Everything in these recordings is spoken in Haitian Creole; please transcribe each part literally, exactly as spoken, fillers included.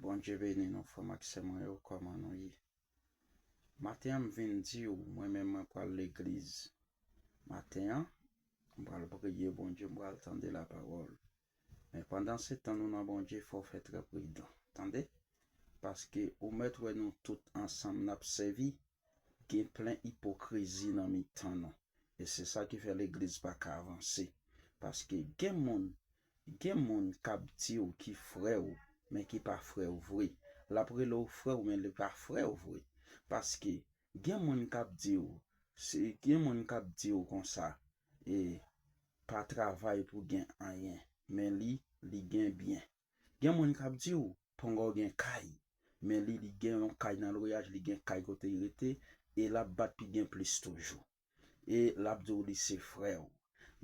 Bondye beni nou, frè m ak sè mwen yo, kòman nou ye? Maten an, m vin di w, mwen menm, mwen pral legliz. Maten an, m pral priye Bondye, m pral tande lapawòl. Men pandan se tan nou nan Bondye, fò w fè trè pridan. Tande? Paske ou mèt wè nou tout ansanm n ap sèvi, gen plen ipokrizi nan mitan nou. E se sa ki fè legliz pa ka avanse. Paske gen moun, gen moun k ap di w ki frè w, men ki pa frè w vre. L ap rele w frè w, men li pa frè w vre. Paske gen moun k ap di w, se, gen moun k ap di w konsa, e pa travay pou gen anyen, men li, li gen byen. Gen moun k ap di w, Pongo gen kay, men li, li gen yon kay nan lwayaj, li gen kay kote li rete, e l ap bat pi gen plis toujou. E l ap di w li se frè w.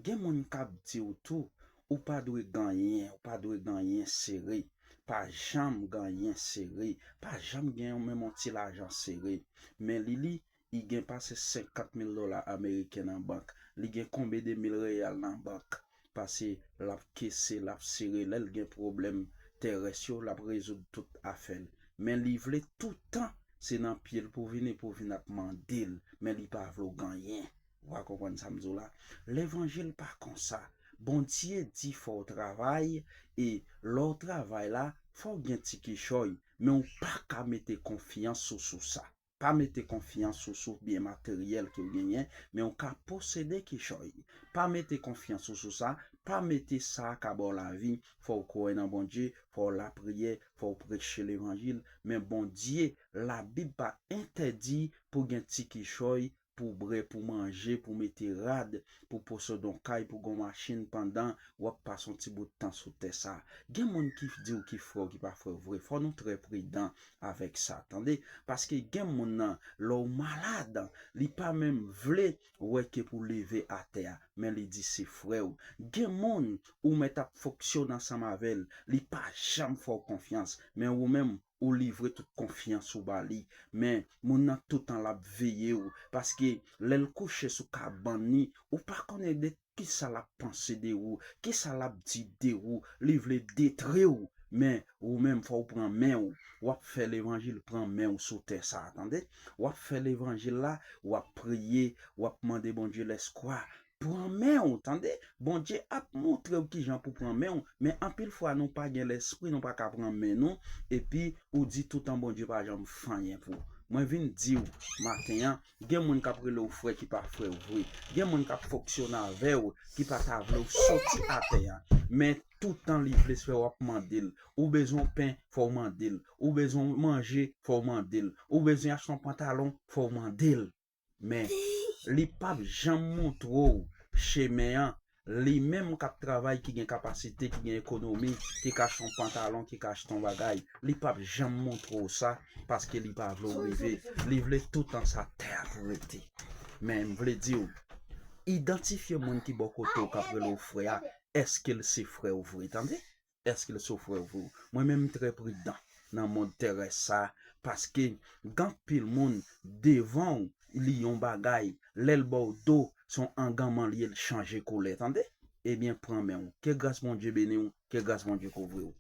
Gen moun k ap di w tou, ou pa dwe gen anyen, ou pa dwe gen anyen sere, pa janm gen anyen sere, pa janm gen yon, menm yon ti lajan sere. Men li, li, li gen pase senkant mil dola ameriken nan bank. Li gen konbyen de mil reyal nan bank? Pase l ap kese, l ap sere, lè l gen pwoblèm terès yo, l ap rezoud tout afè l. Men li vle toutan se nan pye l pou vini, pou vin ap mande l, men li pa vle w gen anyen. Ou pa konprann sa m di w la? Levanjil pa konsa. Bondye di fò w travay, e lè w travay la, fò w gen ti kichòy, men w pa ka mete konfyans ou sou sa. Pa mete konfyans ou sou byen materyèl ke w genyen, men w ka posede kichòy. Pa mete konfyans ou sou sa, pa mete sa k ap ba w lavi. Fò w kwè nan Bondye, fò w lapriyè, fò w preche levanjil. Men Bondye, Labib pa entèdi pou gen ti kichòy, pou bwè, pou manje, pou mete rad, pou posede yon kay, pou gen yon machin pandan w ap pase yon ti bout tan sou tè sa a. Gen moun ki di w ki frè w, ki pa frè w vre. Fò nou trè pridan avèk sa, tande. Paske gen moun nan, lè w malad, li pa menm vle wè ke pou leve atè a, men li di se frè w. Gen moun, ou mèt ap fonksyone ansanm avè l, li pa janm fè w konfyans, men ou menm, ou livre tout konfyans ou ba li. Men, moun nan toutan l ap veye w, paske lè l kouche sou kabann li, ou pa konnen de kisa l ap panse de ou, kisa l ap di de ou, li vle detwi w. Men, ou menm, fò w pran men w. W ap fè levanjil pran men w sou tè sa a, tande? W ap fè levanjil la, w ap priye, w ap mande Bondye lèskwa. Pran men w, tande? Bondye ap montre w kijan pou pran men w, men anpil fwa nou pa gen lèspri, nou pa ka pran men nou, epi ou di toutan Bondye pa janm fè anyen pou ou. Mwen vin di w maten an, gen moun k ap rele w frè ki pa frè w vre. Gen moun k ap fonksyone avè w ki pa ta vle w soti atè a. Men toutan li vle fè w ap mande l. Ou bezwen pen, fò w mande l. Ou bezwen manje, fò w mande l. Ou bezwen achte yon pantalon, fò w mande l. Men, li p ap janm montre w chemen an. Li menm k ap travay, ki gen kapasite, ki gen ekonomi, ki ka achte yon pantalon, ki ka achte yon bagay, li p ap janm montre w sa, paske li pa vle w rive. Li vle toutan sa tè a pou rete. Men, m vle di w, idantifye moun ki bò kote w k ap rele w frè a, èske l se frè w vre, tande? Èske l se frè w vre? Mwen menm, m trè pridan nan mond terès sa a, paske gen anpil moun devan w, li yon bagay, lè l ba w do, se yon anganman li ye, l chanje koulè, tande? Ebyen, pran men w. Ke gras Bondye beni w, ke gras Bondye kouvri w.